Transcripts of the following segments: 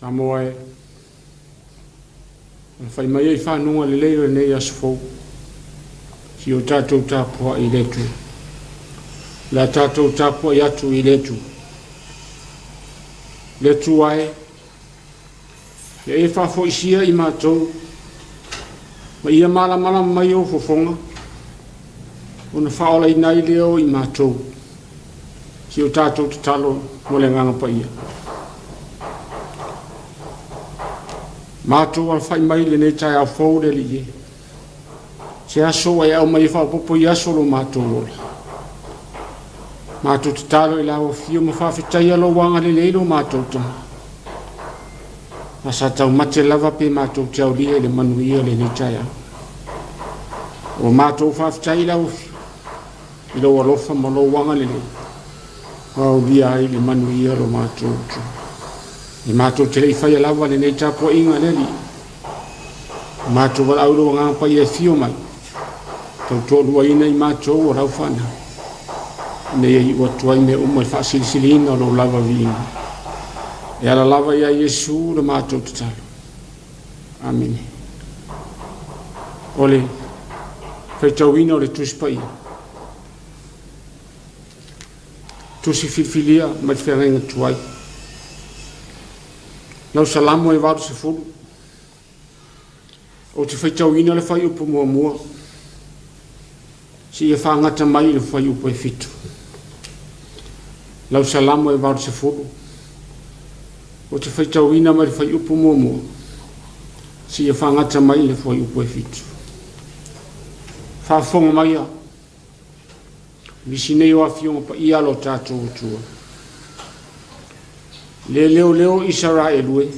Samoa e, alafai mai ai fanuga lelei o lenei aso fou, si o tatou tapuai i le Atua. O le a tatou tapuai atu i le Atua. Le Atua e, ia e faafoisia i matou, ma ia malamalama mai ou fofoga, ona faaolaina ai lea o i matou, si o tatou tatalo mo le Agaga Paia. Matou alafai mai lenei taeao fou le Alii e. Se aso ua e aumai e faaopoopo i aso o lo matou ola. Matou tatalo i lau afio ma faafetaia lou agalelei lo matou Tama. A sa taumate lava pe matou te aulia i le manuia lenei taeao. Ua matou faafetai i lau afio i lou alofa ma lou agalelei ua aulia ai le manuia lo matou Atua. E matou te le i faia lava lenei tapuaiga le Alii. Ua matou valaau i lou Agaga Paia e afio mai, tautoaluaina i matou o lau fanau, ina ia iu atu ai mea uma i le faasilisiliina o lou lava viiga. E ala lava ia Iesu le matou tatalo. Amene. O le faitauina o le Tusi Paia. Tusi filifilia mai le feagaiga tuai. Lau Salamo e 80. Ou te faitauina le fuaiupu muamua seia faagata mai i le fuaiupu e 7. Lau Salamo e 80. Ou te faitauina mai le fuaiupu muamua seia faagata mai i le fuaiupu e 7. Faafofoga maia, nisi nei o afioga paia a lo tatou Atua. Le leoleo Isaraelu e,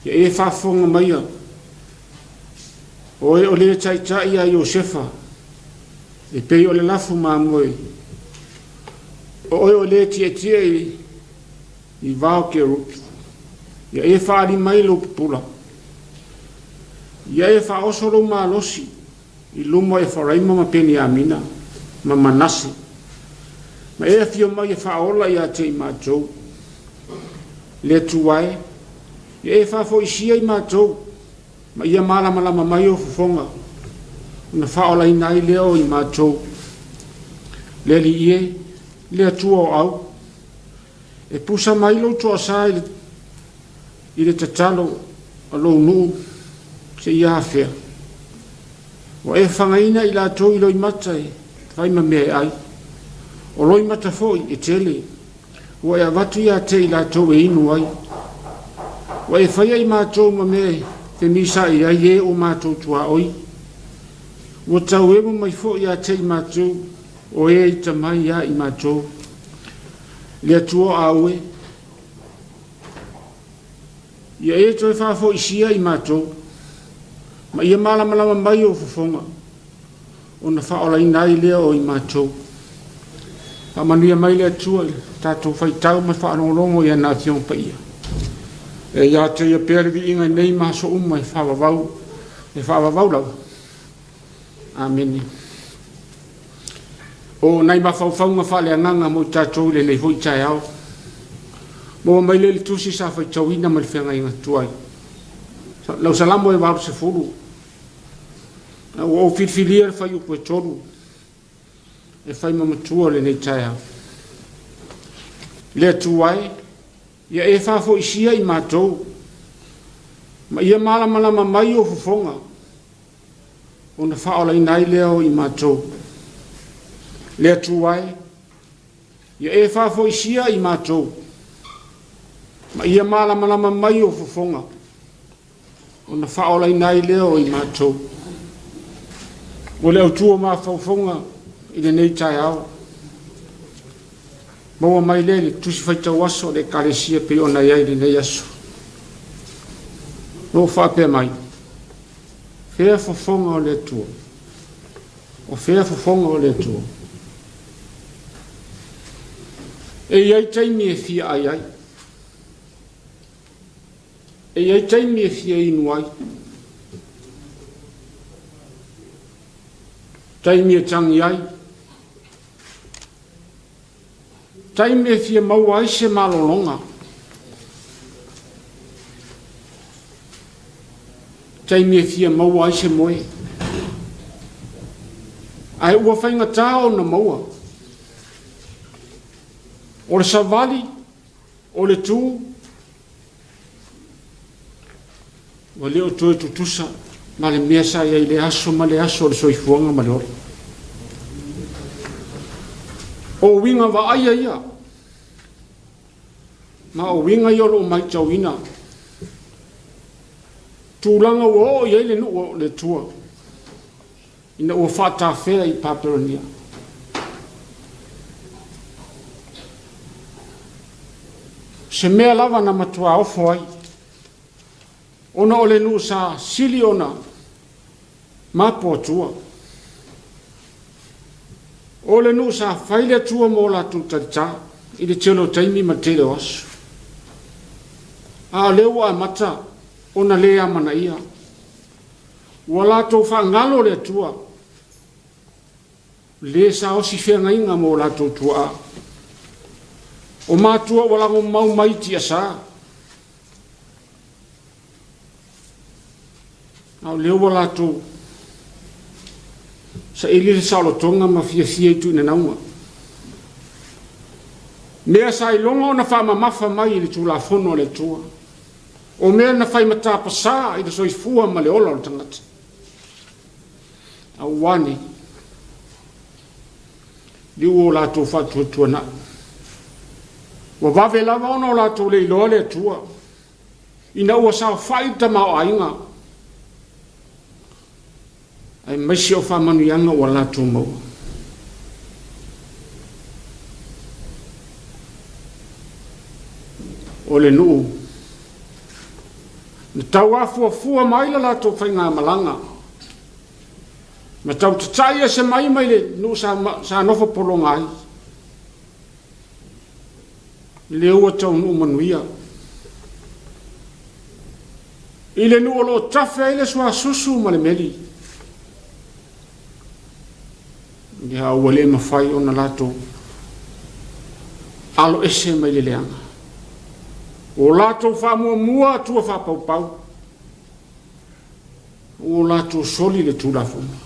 ia e faafofoga maia, o e o le taitai ia Iosefa, e pei o le lafu mamoe, o oe o le tietie i vao kerupi, ia e faaali mai lou pupula, ia e faaoso lou malosi i luma o Efaraima ma Peniamina ma Manase, ma e afio mai e faaola ia te i matou. Le Atua e, ia e faafoisia i matou, ma ia malamalama mai ou fofoga, ona faaolaina ai lea o i matou. Le Alii e, le Atua o au, e pusa mai lou toasa i le tatalo a lou nuu seia afea. Ua e fagaina i latou i loimata e fai ma mea e ai. O loimata foi e tele, ua e avatu ia te i latou e inu ai. Ua e faia i matou ma mea e femisaai ai e o matou tuaoi. Ua tauemu mai foi ia te i matou o e ita mai ia i matou. Le Atua o au e, ia e toe faafoisia i matou, ma ia malamalama mai ou fofoga, ona faaolaina ai lea o i matou. Faamanuia mai le Atua i le tatou faitau ma le faalogologo i ana Afioga Paia. E ia te ia pea le viiga i nei ma aso uma e faavavau, e faavavau lava. Amene. O nai mafaufauga faaleagaga mo i tatou i lenei foi taeao. Maua mai lea i le tusi sa faitauina ma le feagaiga tuai. Lau Salamo e 80. Ua ou filifilia le fuaiupu e 3 e fai ma matua lenei taeao. Le Atua e, ia e faafoisia i matou, ma ia malamalama mai ou fofoga, ona faaolaina ai lea o i matou. Le Atua e, ia e faafoisia i matou, ma ia malamalama mai ou fofoga, ona faaolaina ai lea o i matou. O le autu o mafaufauga i lenei taeao, maua mai lea i le Tusi Faitau Aso o le Ekalesia pei ona i ai i lenei aso. O lo o faapea mai, fea fofoga o le Atua? O fea fofoga o le Atua? E i ai taimi e fia ai ai. E i ai taimi e fia inu ai. Taimi e tagi ai. Taimi e fia maua ai se malologa. Taimi e fia maua ai se moe. Ae ua faigata ona maua. O le savali, o le tu, ua le o toe tutusa ma le mea sa i ai i le aso ma le aso o le soifuaga ma le ola. O uiga vaaia ia, ma o uiga ia o lo o matauina tulaga ua oo i ai le nuu o le Atua ina ua faatafea i Papelonia. Se mea lava na matua ofo ai, ona o le nuu sa sili ona mapo atua. O le nuu sa fai le Atua mo latou talitā i le tele o taimi ma le tele o aso. A o lea ua amata ona le amanaia. Ua latou faagalo le Atua, le sa osi feagaiga mo latou tuaa. O matua ua lagomau mai i tiasa. A o lea ua latou saili le saolotoga ma fiafia i tuinanauga. Mea sa iloga ona faamamafa mai i le Tulafono a le Atua. O mea na fai matapasā i le soifua ma le ola o le tagata. A ua nei, liu o latou faatuatuanai. Ua vave lava ona o latou le iloa le Atua, ina ua saofai le tamaoaiga, aemaise o faamanuiaga ua latou maua. O le nuu na tauafuafua mai le latou faigamalaga, na tautatai ese mai mai le nuu sa, sa nofo pologa ai. Lea ua taunuu manuia i le nuu o lo o tafe ai le suasusu ma le meli. Ia ua le mafai ona latou alo ese mai le leaga. Ua latou faamuamua atua faapaupau. Ua latou soli le Tulafono.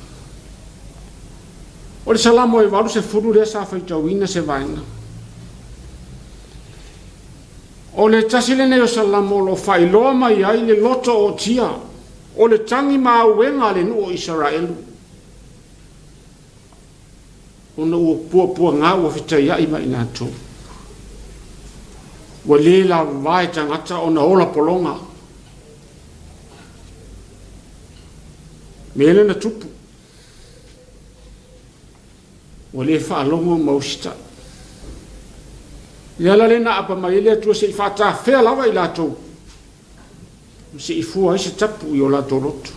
O le Salamo e 80 lea sa faitauina se vaega. O le tasi lenei o Salamo o lo o faailoa mai ai le loto ootia o le tagi ma auega a le nuu o Isaraelu, ona ua puapuaga ua fetaiai ma i latou. Ua le lavava e tagata ona ola pologa. Mea lea na tupu. Ua le faalogo ma usitai. Le ala lea na aapa mai ai le Atua se i faatafea lava i latou, se i fua ai se tapu i o latou loto.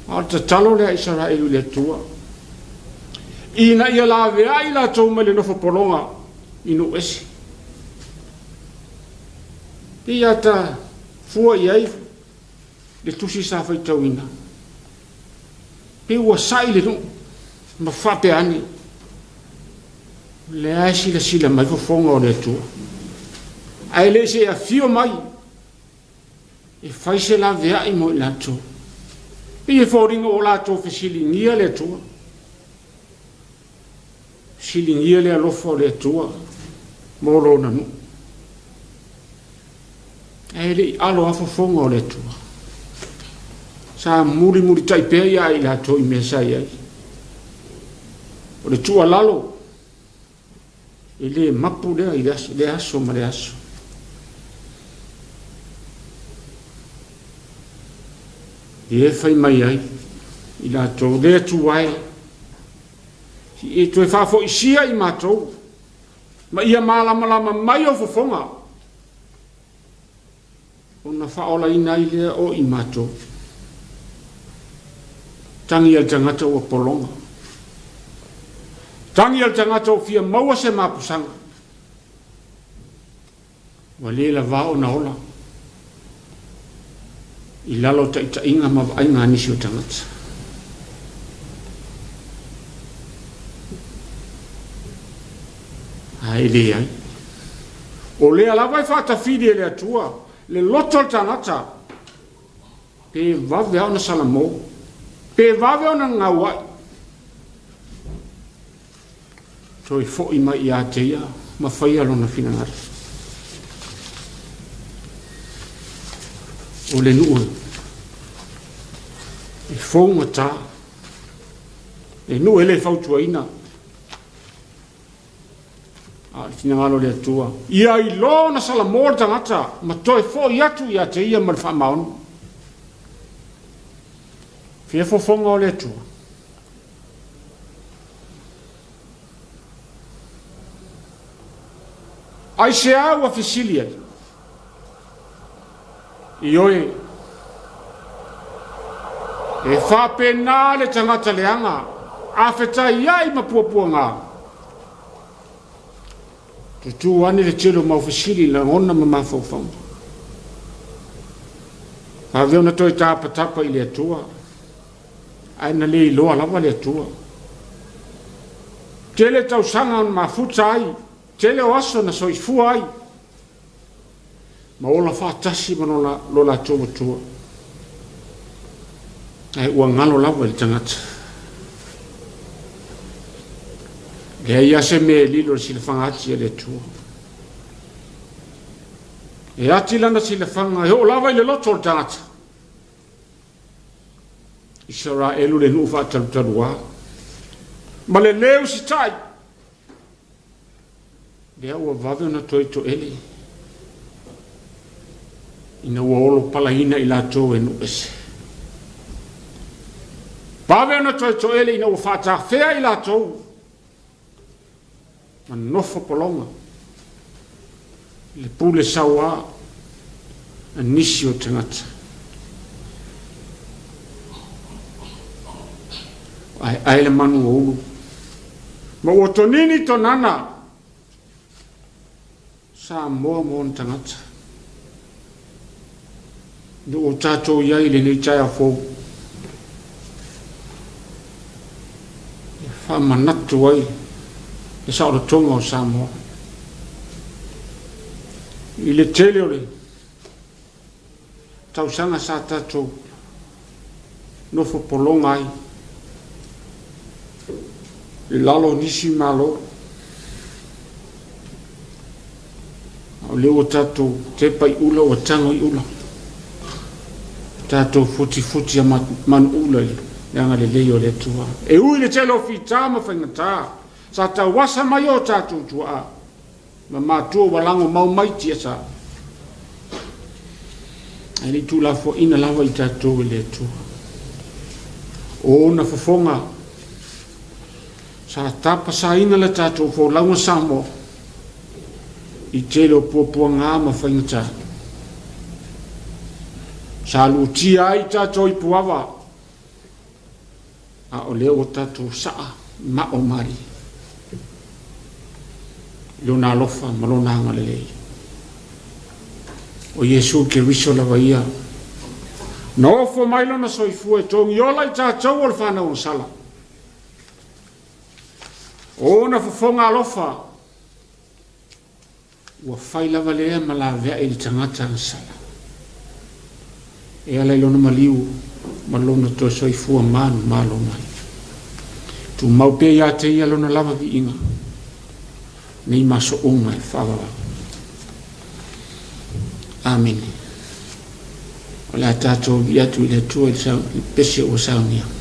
A o le tatalo lea a Isaraelu i le Atua, ina ia laveai latou mai le nofo pologa i nuu ese. Pei a ta fua i ai le tusi sa faitauina, pei ua sa'i le nuu ma faapea ane, o lea e silasila mai fofoga o le Atua, ae le i se i afio mai e fai se laveai mo i latou. Pei e foliga ua latou fesiligia le Atua. Siligia le alofa o le Atua mo Lona nuu. Ae le i alo lava fofoga o le Atua. Sa mulimulitai pea ia i latou i mea sa i ai. O le tuualalo, e le mapu lea i le aso, le aso ma le aso. Lea e fai mai ai i latou, le Atua e, Si e toe faafoisia i matou, ma ia malamalama mai ou fofoga, ona faaolaina ai lea o i matou. Tagi a le tagata ua pologa. Tagi a le tagata ua fia maua se mapusaga. Ua le lavā ona ola i lalo o taitaiga ma vaaiga a nisi o tagata. Ae leai. O lea lava e faatafili e le Atua le loto o le tagata, pe vave lava ona salamo, pe vave ona gagaua'i, toe foi mai ia te ia ma faia lona finagalo. O le nuu e fougata, le nuu e le fautuaina, a o le finagalo o le Atua, ia iloa ona salamo le tagata ma toe foi atu ia te ia ma le faamaoni. Fia fofoga o le Atua. Aisea ua fesili ai? Ioe, e faapena le tagata leaga, a fetaiai ma puapuaga. Tutū ane le tele o mau fesili, lagona ma mafaufauga. Vave ona toe tapatapa i le Atua, ae na le iloa lava le Atua. Tele tausaga na mafuta ai, tele o aso na soifua ai, ma ola faatasi ma lo latou Atua. Ae ua galo lava i le tagata. Leai lava se mea e lilo i le silafaga ati a le Atua. E ati lana silafaga e oo lava i le loto o le tagata. Isaraelu le nuu faatalutaluā ma le lē usitai, lea ua vave ona toe toele ina ua olopalaina i latou e nuu ese. Vave ona toe toele ina ua faatafea i latou ma nofo pologa i le pule sauā a nisi o tagata. Aeae le manu o ulu ma ua tonini tonana Samoa ma ona tagata. Ina ua tatou i ai i lenei taeao fou, e faamanatu ai le saolotoga o Samoa i le tele o le tausaga sa tatou nofo pologa ai i lalo o nisi Malo. A o lea ua tatou tepa i ula, ua tago i ula, tatou futifuti a manuula i le agalelei o le Atua. E ui i le tele o fita ma faigata sa tauasa mai o tatou tuaa ma matua ua lago mau mai tiasa, ae le i tuulafoaina lava i tatou e le Atua. O ona fofoga sa tapasaina le tatou folauga Samoa i tele o puapuaga ma faigata. Sa lutia ai tatou i Puava, a o lea ua tatou saa mao malie i Lona alofa ma Lona agalelei. O Iesu Keriso lava ia, na ofo mai Lona soifua e togiola i tatou o le fanau agasala. O ona fofoga alofa Ua fai lava lea ma laveai i le tagata agasala, e ala i lona maliu ma lona toe soifua manumalo mai. Tumau pea ia te ia lona lava viiga, nei ma aso uma e faavavau. Amene. O le a tatou vii atu i le Atua i le pese ua saunia.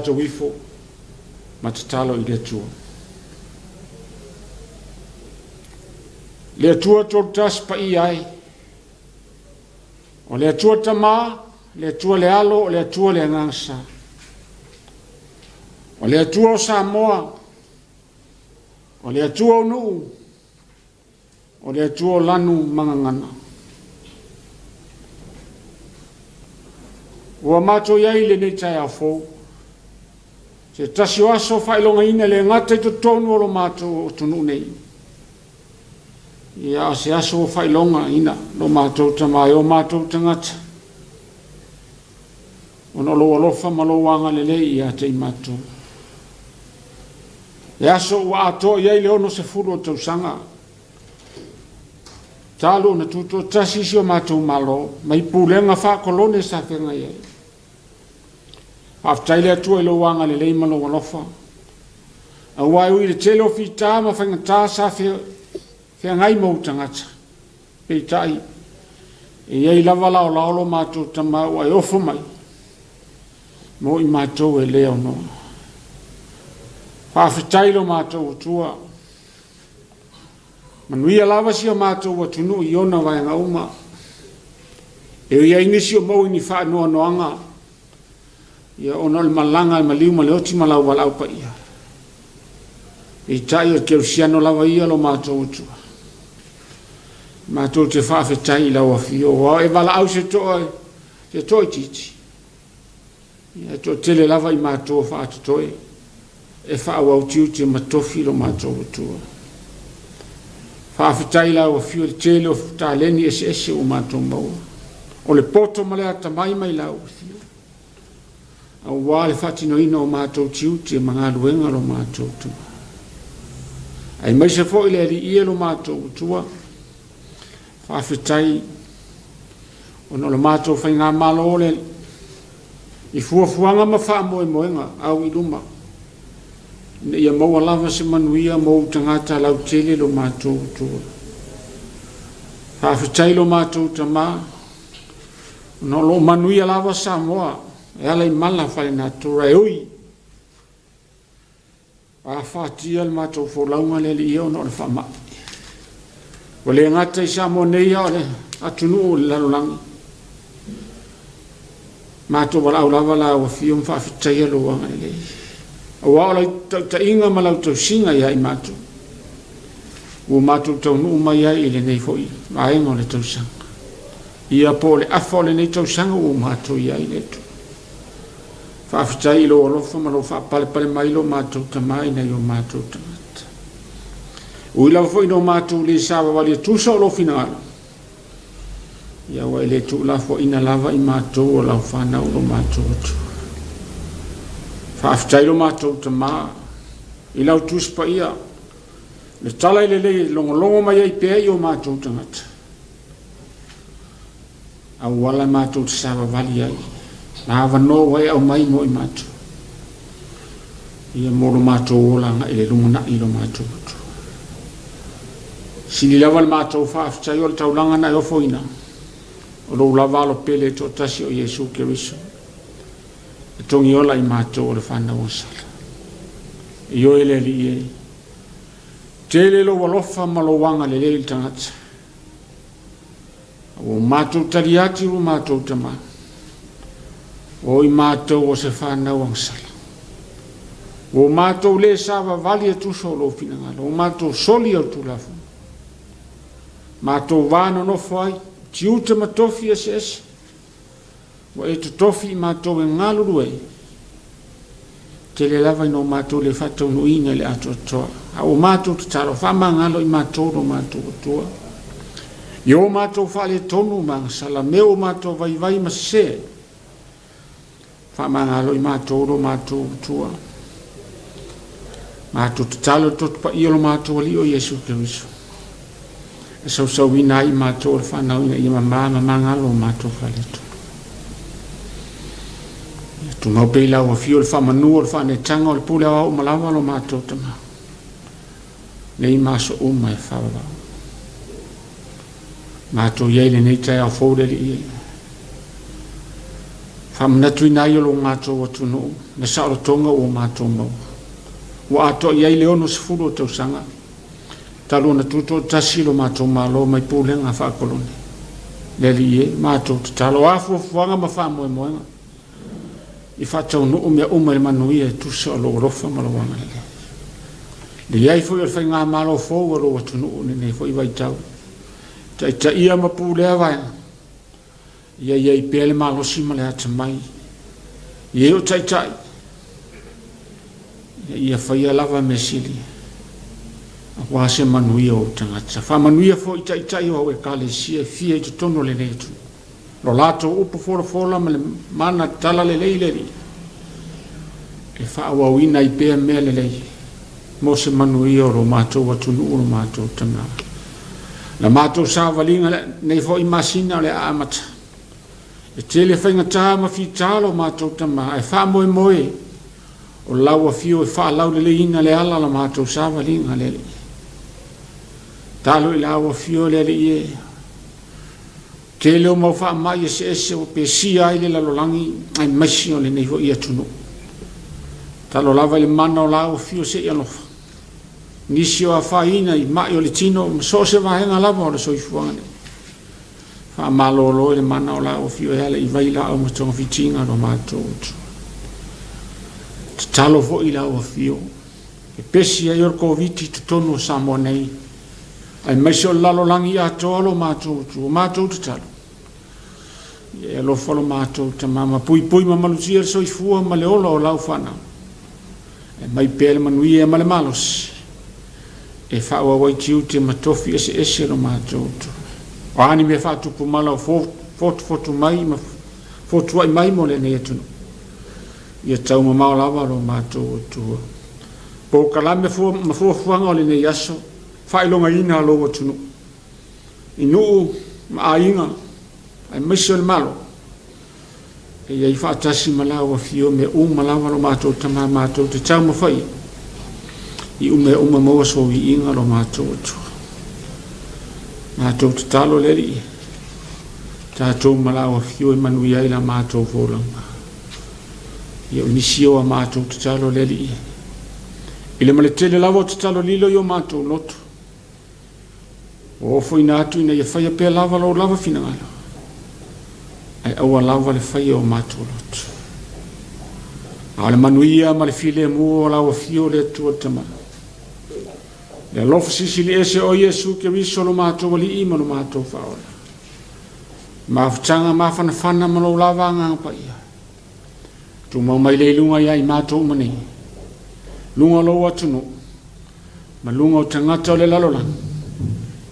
tatou ifo ma tatalo i le Atua. Le Atua Tolutasi paia ai, o le Atua Tama, le Atua le Alo, o le Atua le Agaga Sa. O le Atua o Samoa, o le Atua o nuu, o le Atua o lanu ma gagana. Ua matou i ai i lenei taeao fou, se tasi o aso faailogaina e le gata i totonu o lo matou atunuu nei, ia a o se aso ua faailogaina lo matou Tama e o matou tagata, ona o lou alofa ma lou agalelei ia te i matou. Le aso ua atoa i ai le 60 o tausaga talu ona tutoatasi si o matou Malo mai pulega faakolone sa feagai ai. Faafetai le Atua i lou agalelei ma lou alofa, aua e ui i le tele o fita ma faigata sa feagai ma ou tagata, peitai, e i ai lava laolao lo matou Tama ua e ofo mai mo i matou e le aunoa. Faafetai lo matou Atua. Manuia lava si o matou atunuu i ona vaega uma. E ui ai nisi o maua i ni faanoanoaga, ia ona o le malaga e maliu ma le oti ma lau valaau paia. Peitai o le kerisiano lava ia lo matou Atua. Matou te faafetai i lau afio, aua e valaau se toa, se toa itiiti. Ia, e toatele lava i matou faatotoe e faaauau tiute ma tofi lo matou Atua. Faafetai i lau afio i le tele o taleni eseese ua matou maua. O le poto ma le atamai mai lau afio, aua le faatinoina o matou tiute ma galuega lo matou Atua. Aemaise foi le Alii e lo matou Atua, faafetai ona o le matou faigamalo le i fuafuaga ma faamoemoega au i luma, ina ia maua lava se manuia mo ou tagata lautele lo matou Atua. Faafetai lo matou Tama, ona o lo o manuia lava Samoa e ala i mala faalenatura e ui Afatia le matou folauga le Alii e ona o le faamai. Ua le gata i Samoa nei a o le atunuu o le lalolagi. Matou valaau lava la ua afio ma faafetaia lou agalelei. Aua o lau tautaiga ma lau tausiga ia i matou. Ua matou taunuu mai ai i lenei foi vaega o le tausaga. Ia po o le afa o lenei tausaga ua matou i ai le Atua. Faafetai i lou alofa ma lou faapalepale mai lo matou Tama i nai o matou tagata. Ui lava foi ina o matou le savavali e tusa o lou finagalo, ia ua e le tuulafoaina lava i matou o lau fanau lo matou Atua. Faafetai lo matou Tama i lau Tusi Paia, le tala i lelei e logologo mai ai pea i o matou tagata. Auala matou te savavali ai, na avanoa ua e aumai mo i matou. Ia mo lo matou ola agai i le lumanai i lo matou Atua. Sili lava le matou faafetai o le taulaga na e ofoina, o lou lava alo pele e toatasi o Iesu Keriso, e togiola i matou o le fanau agasala. Ioe le Alii e, tele lou alofa ma lou agalelei i le tagata. Ua matou tali atu ua matou tama. O i matou o se fanau agasala. Ua matou le savavali e tusa o lou finagalo. Ua matou soli au tulafono. Matou va nonofo ai, tiute ma tofi eseese. Ua e totofi i matou e galulue ai. Tele lava ina o matou le faataunuuina i le atoatoa, a ua matou tatalo, faamagalo i matou lo matou Atua. I o matou faaletonu ma agasala, mea ua matou vaivai ma sese ai, faamagalo i matou lo matou Atua. Matou tatalo i le Toto Paia o lo matou Alii o Iesu Keriso, e sausauina ai i matou o le fanau ina ia mamā ma magalo o matou faaletonu. Ia tumau pea i lau afio le faamanu o le faaneetaga o le pule aoao uma lava lo matou Tama, nei ma aso uma e faavavau. Matou i ai lenei taeao fou le Alii e. Faamanatuina ai o lo matou atunuu le saolotoga ua matou maua. Ua atoa i ai le 60 o tausaga talu ona tutoatasi lo matou Malo mai pulega faakolone. Le Alii e, matou tatalo, o a fuafuaga ma faamoemoega i faataunuu mea uma i le manuia e tusa o lou alofa ma lou agalelei. Le i ai foi o le faigamalo fou a lou atunuu i lenei foi vaitau, taitaia ma pulea vaega, ia i ai pea le malosi ma le atamai i e o taitai, ina ia faia lava mea sili aua se manuia o ou tagata. Faamanuia foi i taitai o au Ekalesia e fia i totonu o lenei atunuu. Lo latou upu folafola ma le mana talalelei i le Alii, e faaauauina ai pea mea lelei mo se manuia o lo matou atunuu, o lo matou tama. La matou savaliga nei foi masina o le a amata. E tele faigata ma fita lo matou tama, ae faamoemoe o lau afio e faalauleleiina le ala o la matou savaliga le Alii. Talo i lau afio le Alii e. Tele o mau faamai eseese ua pesia ai le lalolagi aemaise o lenei foi atunuu. Talo lava i le mana o lau afio se i alofa. Nisi o afaina i mai o le tino ma so o se vaega lava o le soifuaga nei. Faamalolo i le mana o lau afio e ala i vai laau ma togafitiga lo matou Atua. Tatalo foi i lau afio e pesi ai o le Koviti i totonu o Samoa nei, aemaise o le lalolagi atoa lo matou Atua. Matou tatalo, ia e alofa lo matou Tama ma puipui ma malutia le soifua ma le ola o lau fanau. E mai pea le manuia ma le malosi e faaauau ai tiute ma tofi eseese lo matou Atua. O a ni mea faatupu mala o fotufotu mai ma fotuai mai mo lenei atunuu, ia taumamao lava lo matou Atua. Polokalame ma fuafuaga o lenei aso, faailogaina lou atunuu i nuu ma aiga aemaise o le Malo, e i ai faatasi ma lau afio mea uma lava lo matou Tama matou te taumafai i mea uma maua so viiga lo matou Atua. Matou tatalo le Alii, tatou ma lau afio e manuia ai la matou folauga. Ia o nisi o a matou tatalo le Alii, i le maletele lava o tatalo lilo i o matou loto, ua ofoina atu ina ia faia pea lava lou lava finagalo, ae aua lava le faia o matou loto. A o le manuia ma le filemu o lau afio le Atua le Tama, le alofa silisili ese o Iesu Keriso lo matou Alii ma lo matou Faaola, mafutaga mafanafana ma lou lava Agaga Paia, tumau mai lea i luga ia i matou uma nei, luga o lou atunuu, ma luga o tagata o le lalolagi,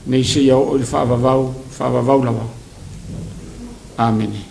nei seia oo i le faavavau, faavavau lava. Amene.